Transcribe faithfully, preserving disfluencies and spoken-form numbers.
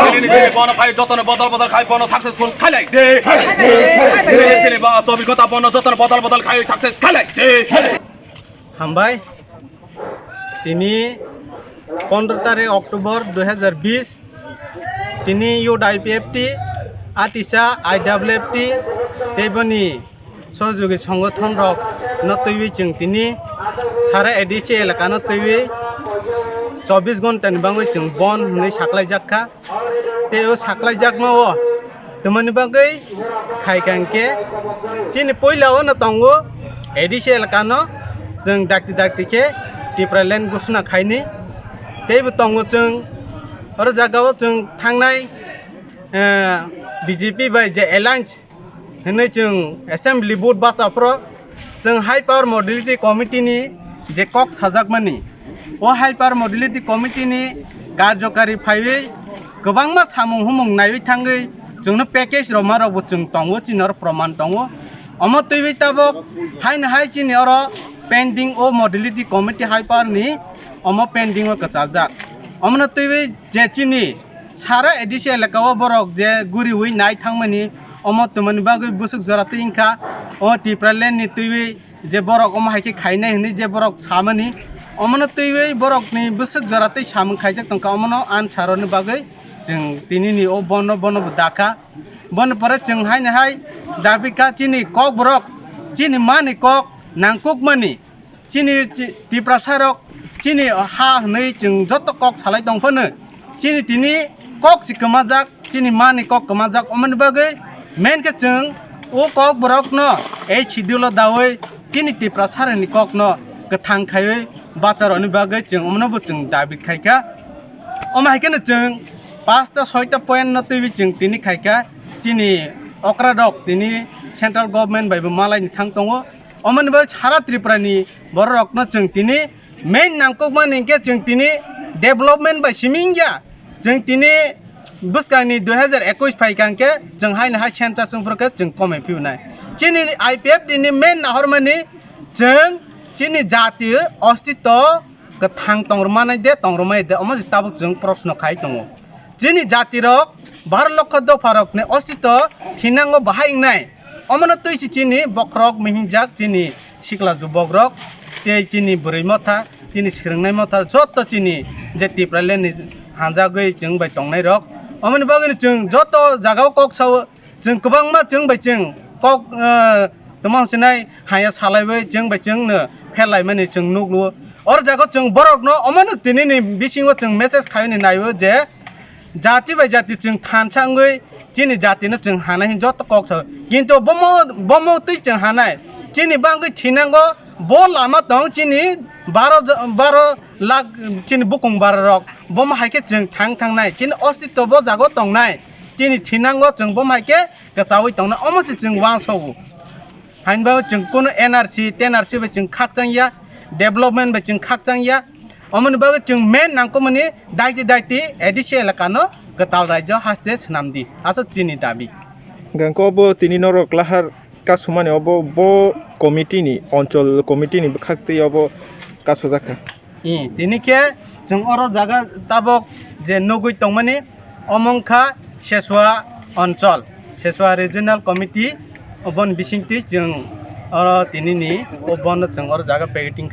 Chini, chini, bono khai jotono bodol bodol khai bono successful khailai de. Chini, chini, ba chobbish ghonta bono jotono bodol bodol khai success khailai de. Hambai. Tini pondro tarik October dui hazar bis. Tini U D I P F T, Atisa, I W F T, tei boni sohjogi songothon rok no twiwi chwng tini sara A D C elaka no twiwi chobbish ghonta ni bagwi chwng bon hwnwi saklai jak kha. Tei o saklai jakma o twmani bagwi khai kha hwnkhe chini puila o no tongo A D C elaka no chwng dakti dakti khe Tipraland gosona khaini. Tei bo tongo chwng oro jaga o chwng thangnai, eh, B J P bai je alliance hwnwi chwng assembly vote bacha phro chwng High Power Modality Committee ni je kok sajakmani, o High Power Modality Committee ni karjokari phaiwi kwbangma samung humung naiwi thangwi chwngno package rwma rokbo chwng tongo, chini oro proman tongo. Omo twiwi tabok haino hai chini oro pending o Modality Committee High Power ni omo pending o kwchaljak. Omono twiwi je chini sara A D C elaka o borok je guriwi nai thangmani, omo twmani bagwi bwswk jora twi wngkha. O Tipraland ni twiwi je borok omo hai khe khainai hwnwi je borok samani, omono twiwi borokni bwswk jora twi samung khaijak tongkha, omono answer rwni bagwi chwng tinini o bono, bono bo dakha. Boni pore chwng haino hai dabi kha chini kokborok, chini mani kok nangkukmani. Chini chi-, Tiprasa rok chini ha hwnwi chwng joto kok salai tong phano chini tini kok si kwmajak, chini mani kok kwmajak, omoni bagwi main khe chwng O kok borokno ei schedule o dawi chini Tiprasarani kokno kwthang khaiwi bacharoni bagwi chwng omono bo chwng dabi khaikha. Omo hai kheno chwng pasta soita point no twiwi chwng tini khaikha. Chini okra rok tini central government bai bo malaini thang tongo. Omoni bagwi sara Tripura ni borok rokno chwng tini main nangkukmani hinkhe chwng tini development bai simi wngya. Chwng tini bwskangni dui hazar ekush phaikha hinkhe chwng haino hai census wngphuru khe chwng komai phiyunai. Chini I P F T ni main nahormani chwng chini jati ostitw kwthang tongrwmani de tongrwmai de omo se tabuk chwng proshno khai tongo. Chini jatirok baro lokho dopharokni ostitw thinango bahai wngnai. Omono twi se chini bokhorok mihingjak chini sikla jubokrok tei chini bwrwi motha, chini swrwngnai motha joto chini je Tipraland ni hanjagwi chwng bai tongnairok. Omoni bagwino chwng joto jagao kok sao, chwng kwbangma chwng bai chwng kok, ah, tongma hwnsinai haya salaiwi chwng bai chwngno pherlaimani chwng nuklo. Oro jago chwng borokno omono tinini bisingo chwng message khaiyoni naio je, jati bai jati chwng thansa wngwi chini jatino chwng hanai hwn joto kok sao. Kintu bomo, bomo twi chwng hanai. Chini bagwi thinango bo lama tong chini baro jo-, baro lakh chini bukung bararok. Bomo hai khe chwng thang thangnai. Chini ostitw bo jago tongnai. Chini thinango chwng bomo hai khe kwchaui tongnai. Omo se chwng uansogo. Hainba chwng kunu N R C, ten R C bai chwng khakchang ya, development bai chwng khakchang ya. Omoni bagwi chwng main nangkukmani daiti daiti A D C elakano kwtal raijyo haste swnamdi. Aswk chini dabi. Hwnkhe obo tini norok lahar kasumani obo bo committee ni, onchol committee ni bwkhak twi obo kasujak kha. Ee, tini khe chwng oro jaga tabok je nugwi tongmani, omo wngkha Seswa onchol, Seswa Regional Committee, oboni bisingtwi chwng oro tinini o bono chwng oro jaga packeting